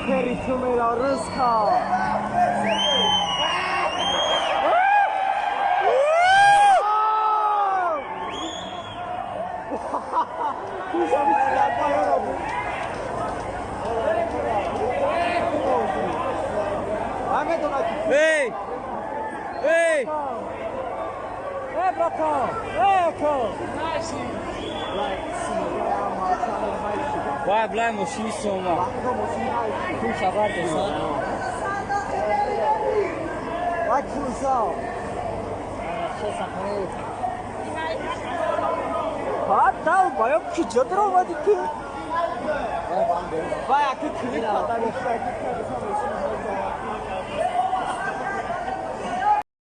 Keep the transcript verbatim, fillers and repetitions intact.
Ритм ала рузка. Эй! Эй! Э, братан! Э, ко! Вай, бля, ну ши сома. Шу шабар деса. Вай, кузал. Сейчас охранять. Ха, долбоёб, ки джадрова дикы. Вай, а ты клип подали.